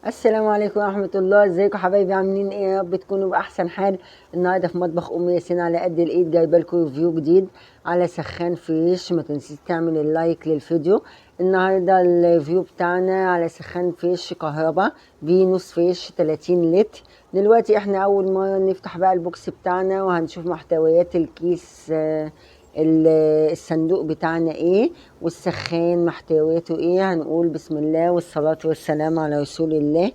السلام عليكم ورحمة الله. ازيكم حبايبي؟ عاملين ايه؟ يا رب تكونوا بأحسن حال. النهارده في مطبخ ام ياسين على قد الايد جايبه لكم review جديد على سخان فريش. ما تنسيش تعمل ال like للفيديو. النهارده ال review بتاعنا على سخان فريش كهرباء فينوس فريش 30 لتر. دلوقتي احنا اول مرة نفتح بقى ال box بتاعنا وهنشوف محتويات الكيس، الصندوق بتاعنا ايه والسخان محتوياته ايه. هنقول بسم الله والصلاة والسلام على رسول الله.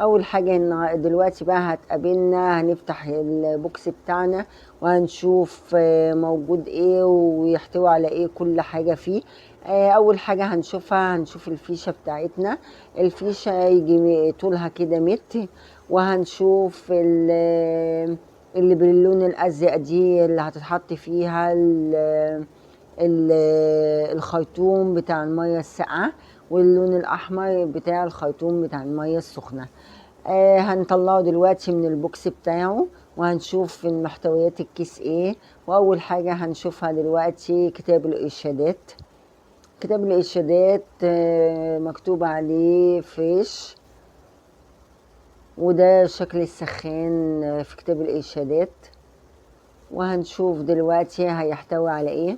اول حاجة ان دلوقتي بقى هتقابلنا، هنفتح ال box بتاعنا وهنشوف موجود ايه ويحتوي على ايه كل حاجة فيه. اول حاجة هنشوفها، هنشوف الفيشة بتاعتنا. الفيشة يجي طولها كده متر، وهنشوف اللي باللون الازرق دي اللي هتتحط فيها الخيطوم بتاع المية الساقعة، واللون الاحمر بتاع الخيطوم بتاع المية السخنة. هنطلعه دلوقتي من ال box بتاعه وهنشوف محتويات الكيس ايه. واول حاجة هنشوفها دلوقتي كتاب الارشادات. كتاب الارشادات مكتوب عليه فريش، وده شكل السخان في كتاب الارشادات. وهنشوف دلوقتي هيحتوي على ايه.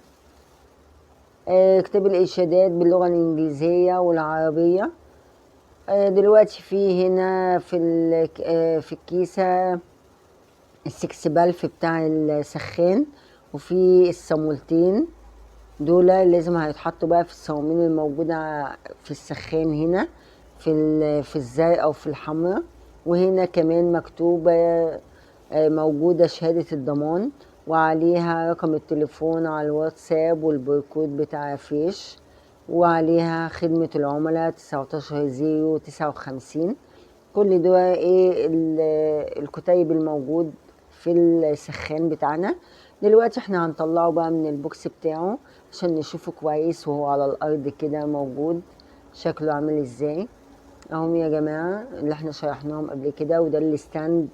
كتاب الارشادات باللغة الانجليزية والعربية. دلوقتي في هنا في الكيسة السكس بلف بتاع السخان، وفي الصامولتين دول لازم هيتحطوا بقى في الصواميل الموجودة في السخان هنا في الزرقاء او في الحمراء. وهنا كمان مكتوبة، موجودة شهادة الضمان وعليها رقم التليفون على الواتساب والباركود بتاع فريش، وعليها خدمة العملاء 19059. كل ده ايه الكتيب الموجود في السخان بتاعنا. دلوقتي احنا هنطلعه بقى من ال box بتاعه عشان نشوفه كويس وهو على الارض كده موجود شكله عامل ازاي. اهم يا جماعة اللي احنا شرحناهم قبل كده. وده ال stand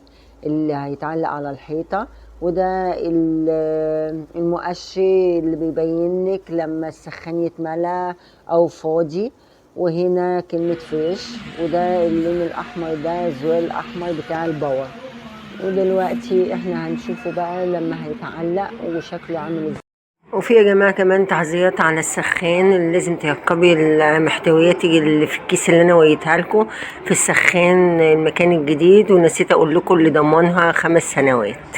اللي هيتعلق على الحيطة، وده المؤشر اللي بيبين لك لما السخان يتملى او فاضي. وهنا كلمة فريش، وده اللون الاحمر ده الزرار الاحمر بتاع ال power. ودلوقتي احنا هنشوفه بقى لما هيتعلق وشكله عامل ازاي. وفي يا جماعة كمان تحذيرات على السخان اللي لازم تركبي المحتويات اللي في الكيس اللي انا وريتها لكم في السخان المكان الجديد. ونسيت اقول لكم اللي ضمانها 5 سنوات.